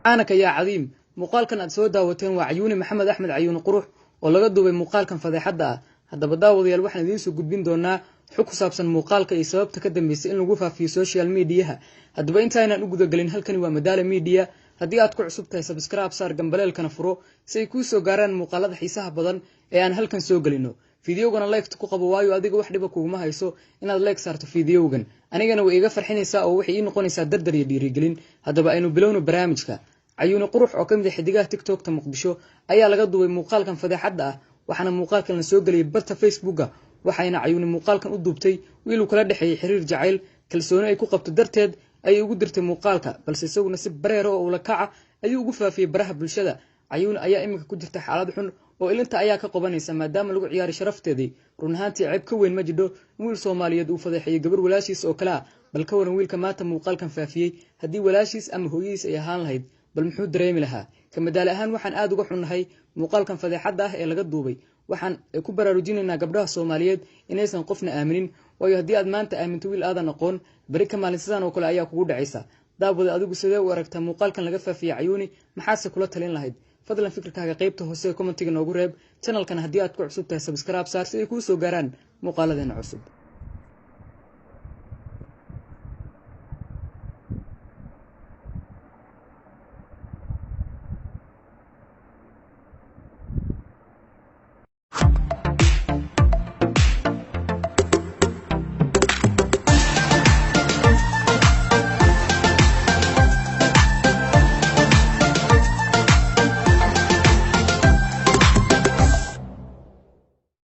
Subxaanaka yaa cadiim. Muuqaalkan aad soo daawateen waa Cayuuni Maxamed Axmed Cayuuni Qurux oo laga duubay muuqaalkan fadeexadda ah. Haddaba daawadayaal, waxaan idiin soo gudbin doonaa xog ku saabsan muuqaalka iyo sababta ka dambeysay in lagu faafiyo social mediaha. Haddaba intaynaan u gudagelin, halkani waa Madaala Media. Haddii aad ku cusub tahay, subscribe saar, gambaleelkana furo si ay kuu soo gaaraan muuqaalada xiisaha badan ee aan halkan soo gelino. Fideogana liketa ku qabo, waayo adiga wax dhiba kuguma hayso inaad like saarto fideogan, anigana way iga farxinaysaa oo waxay ii noqonaysaa dardar iyo dhiirigelin. Haddaba aynu bilowno barnaamijka. Cayuuni Qurux oo ka mid a xidigaha TikTokta Muqdisho ayaa laga duubay muuqaalkan fadeexadda ah, waxaana muuqaalkan la soo geliyay barta Facebooka. Waxayna Cayuuni muuqaalkan u duubtay wiil uu kala dhexeeyey xiriir jacayl. Kalsooni ay ku qabto darteed ayay ugu dirtay muuqaalka, balse isaguna si bareera oo ula kaca ayuu ugu faafiyey baraha bulshada. Cayuuni ayaa iminka ku jirta xaalad xun oo ilinta ayaa ka qabanaysa, maadaama lagu ciyaaray sharafteedii. Run ahaantii ceeb ka weyn ma jidho in wiil Soomaaliyeed uu fadeexeeyey gabar walaashiis oo kale ah. Bal ka waran wiilka maanta muuqaalkan faafiyey, haddii walaashiis ama hooyadiis ay ahaan lahayd, bal muxuu dareemi lahaa? Ka Madaale ahaan waxaan aada uga xunnahay muuqaalkan fadeexadda ah ee laga duubay. Waxaan ku baraarujinaynaa gabdhaha Soomaaliyeed inaysan qofna aaminin, waayo haddii aad maanta aaminto wiil aadan aqoon, beri ka maalin sidaan oo kale ayaa kugu dhacaysa. Daawada, adigu sidee u aragtaa muuqaalkan laga faafiyey Cayuuni? Maxaase kula talin lahayd? Fadlan fikirkaaga qaybta hoose ee commentiga noogu reeb. Channelkan haddii aad ku cusub tahay, subscribe saar si ay kuu soo gaaraan muuqaaladeena cusub.